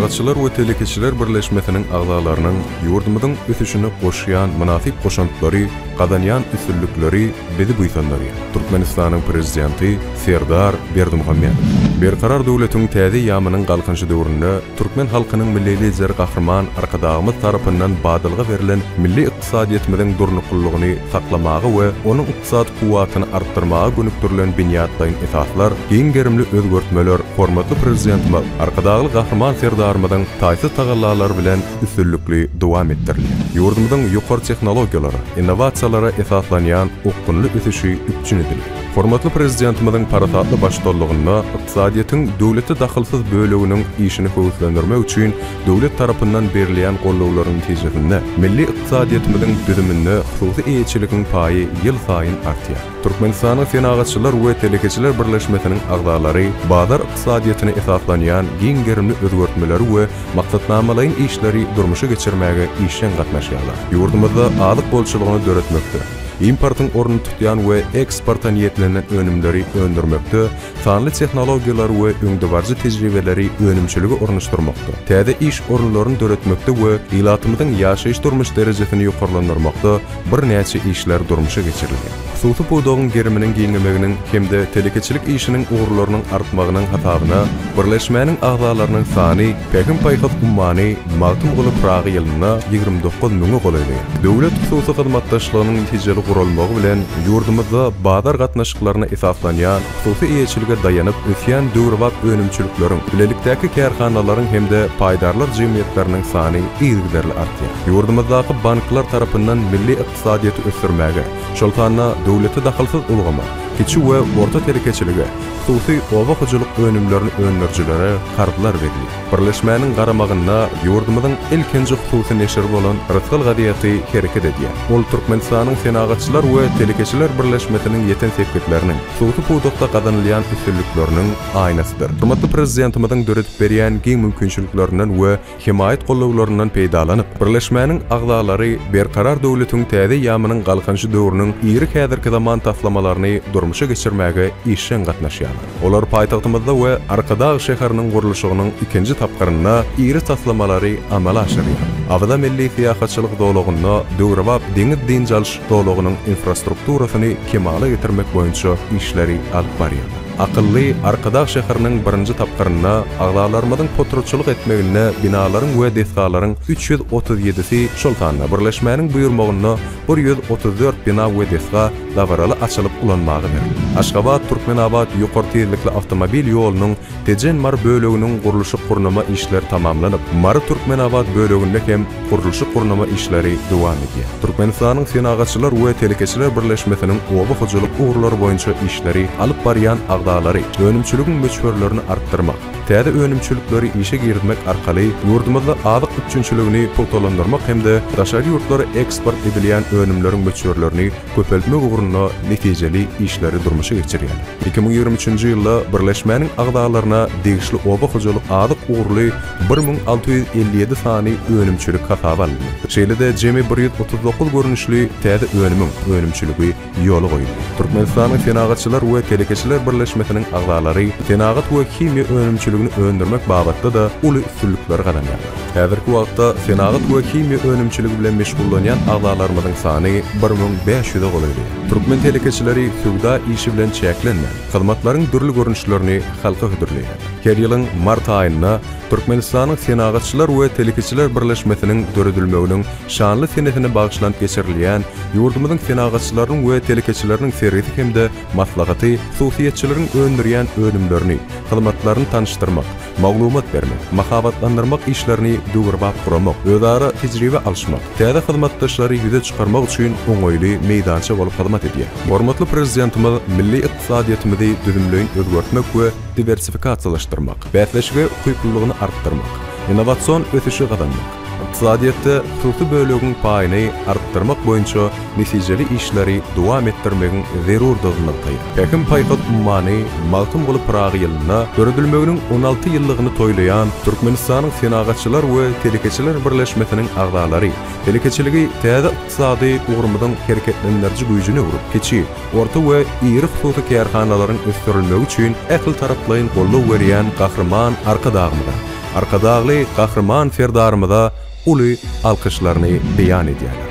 Senagatçylar we telekeçiler birleşmesiniň agzalarynyň ýurdumyzyň ösüşine goşýan mynasyp goşantlary, gazanýan üstünlikleri bizi buýsandyrýar. Türkmenistanyň Prezidenti Serdar Berdimuhamedow. Berkarar döwletiň täze eýýamynyň Galkynyşy döwründe türkmen halkynyň Milli Lideri Gahryman Arkadagymyz tarapyndan badalga berlen milli ykdysadyýetimiziň durnuklylygyny saklamaga we onuň ykdysady kuwwatyny artdyrmaga gönükdirilen binýatlaýyn esaslar, giň gerimli özgertmeler hormatly Prezidentimiz Arkadagly Gahryman Serdarymyzyň taýsyz tagallalary bilen üstünlikli dowam etdirilýär. Ýurdumyzyň ýokary tehnologiýalara, innowasiýalara esaslanýan okgunly ösüşi üpjün edilýär. Hormatly Prezidentimiziň parasatly baştutanlygynda ykdysadyýetiň döwlete dahylsyz böleginiň işini höweslendirmek üçin döwlet tarapyndan berilýän gollawlaryň netijesinde milli ykdysadyýetimiziň düzüminde hususy eýeçiligiň paýy ýylsaýyn artýar. Türkmenistanyň Senagatçylar we telekeçiler birleşmesiniň agzalary bazar ykdysadyýetine esaslanýan giň gerimli özgertmeleri we maksatnamalaýyn işleri durmuşa geçirmäge işjeň gatnaşýarlar. Ýurdumyzda azyk bolçulygyny döretmekde, importyň ornuny tutýan we eksporta niýetlenen önümleri öndürmekde sanly tehnologiýalary we öňdebaryjy tejribeleri önümçilige ornaşdyrmakda, täze iş orunlaryny döretmekde we ilatymyzyň ýaşaýyş-durmuş derejesini ýokarlandyrmakda birnäçe işler durmuşa geçirilýär. Hususy pudagyň geriminiň giňemeginiň hem-de telekeçilik işiniň ugurlarynyň artmagynyň hasabyna birleşmäniň agzalarynyň sany Pähim-paýhas ummany Magtymguly Pyragy ýylynda 29 müňe golaýlaýar. Döwlet-hususy hyzmatdaşlygynyň netijeli guralmagy bilen ýurdumyzda bazar gatnaşyklaryna esaslanýan hususy eýeçilige daýanyp ösýän döwrebap önümçilikleriň, bilelikdäki kärhanalaryň hem-de paýdarlar jemgyýetleriniň sany yzygiderli artýar. Ýurdumyzdaky banklar tarapyndan milli ykdysadyýeti ösdürmäge, şol sanda döwlete dahylsyz ulgama, kiçi we orta telekeçilige, hususy oba hojalyk önümlerini öndürijilere karzlar berilýär. Birleşmäniň garamagynda ýurdumyzyň ilkinji hususy neşiri bolan Rysgal gazeti hereket edýär. Ol Türkmenistanyň Senagatçylar we telekeçiler birleşmesiniň ýeten sepgitleriniň, hususy pudakda gazanylýan üstünlikleriniň aýnasydyr. Hormatly Prezidentimiziň döredip berýän giň mümkinçiliklerinden we hemaýat gollawlaryndan peýdalanyp, birleşmäniň agzalary Berkarar döwletiň täze eýýamynyň Galkynyşy döwrüniň iri häzirki zaman taslamalaryny durmuşa geçirmäge işjeň gatnaşýarlar. Olar paýtagtymyzda we Arkadag şäheriniň gurluşygynyň ikinji tapgyrynda iri taslamalary amala aşyrýar. Awaza milli syýahatçylyk zolagynda döwrebap deňiz dynç alyş zolagynyň infrastrukturasyny kemala getirmek boýunça işleri alyp barýarlar. Akylly Arkadag şäheriniň birinji tapgyrynda agzalarymyzyň potratçylyk etmeginde binalaryň we desgalaryň 337-si, şol sanda birleşmäniň buýurmagynda 134 bina we desga dabaraly açylyp ulanmaga berildi. Aşgabat, Türkmenabat ýokary tizlikli awtomobil ýolunyň Tejen-Mary böleginiň gurluşyk-gurnama işleri tamamlanyp, Mary-Türkmenabat böleginde hem gurluşyk-gurnama işleri dowam edýär. Türkmenistanyň Senagatçylar we telekeçiler birleşmesiniň oba hojalyk ugurlary boýunça işleri alyp barýan agzalary önümçiligiň möçberlerini artdyrmak, täze önümçilikleri işe girizmek arkaly ýurdumyzda azyk üpjünçiligini pugtalandyrmak hem-de daşary ýurtlara eksport edilýän önümleriň möçberlerini köpeltmek ugrunda netijeli işleri durmuşa geçirýär. 2023-nji ýylda birleşmäniň agzalaryna degişli oba hojalyk azyk ugurly 1657 sany önümçilik hasaba alyndy. Şeýle-de jemi 139 görnüşli täze önümiň önümçiligi ýola goýuldy. Türkmenistanyň Senagatçylar we telekeçiler birleşmesiniň agzalary senagat we himiýa önümçiligini öndürmek babatda-da uly üstünlikleri gazanýarlar. Häzirki wagtda senagat we himiýa önümçiligi bilen meşgullanýan agzalarymyzyň sany 1500-e golaýlaýar. Türkmen telekeçileri söwda işi bilen çäklenmän, hyzmatlaryň dürli görnüşlerini halka hödürleýär. Her ýylyň mart aýynda Türkmenistanyň Senagatçylar we telekeçiler birleşmesiniň döredilmeginiň şanly senesine bagyşlanyp geçirilýän ýurdumyzyň senagatçylarynyň we telekeçileriniň sergisi hem-de maslahaty hususyýetçileriň öndürýän önümlerini, hyzmatlaryny tanyşdyrmak, maglumat bermek, mahabatlandyrmak işlerini döwrebap guramak, özara tejribe alyşmak, täze hyzmatdaşlary ýüze çykarmak üçin oňaýly meýdança bolup hyzmat edýär. Hormatly Prezidentimiz milli ykdysadyýetimizi düzümleýin özgertmek we diwersifikasiýalaşdyrmak, bäsleşige ukyplylygyny artdyrmak, innowasion ösüşi gazanmak, ykdysadyýetde hususy bölegiň paýyny artdyrmak boýunça netijeli işleri dowam etdirmegiň zerurdygyny nygtaýar. Pähim-paýhas ummany Magtymguly Pyragy ýylynda döredilmeginiň 16 ýyllygyny toýlaýan Türkmenistanyň Senagatçylar we telekeçiler birleşmesiniň agzalary telekeçiligi täze ykdysady ugrumyzyň hereketlendiriji güýjüne öwrüp, kiçi, orta we iri hususy kärhanalaryň ösdürilmegi üçin ähli taraplaýyn goldaw berýän Gahryman Arkadagymyza! Arkadagly Gahryman Serdarymyza uly alkyşlaryny beýan edýärler.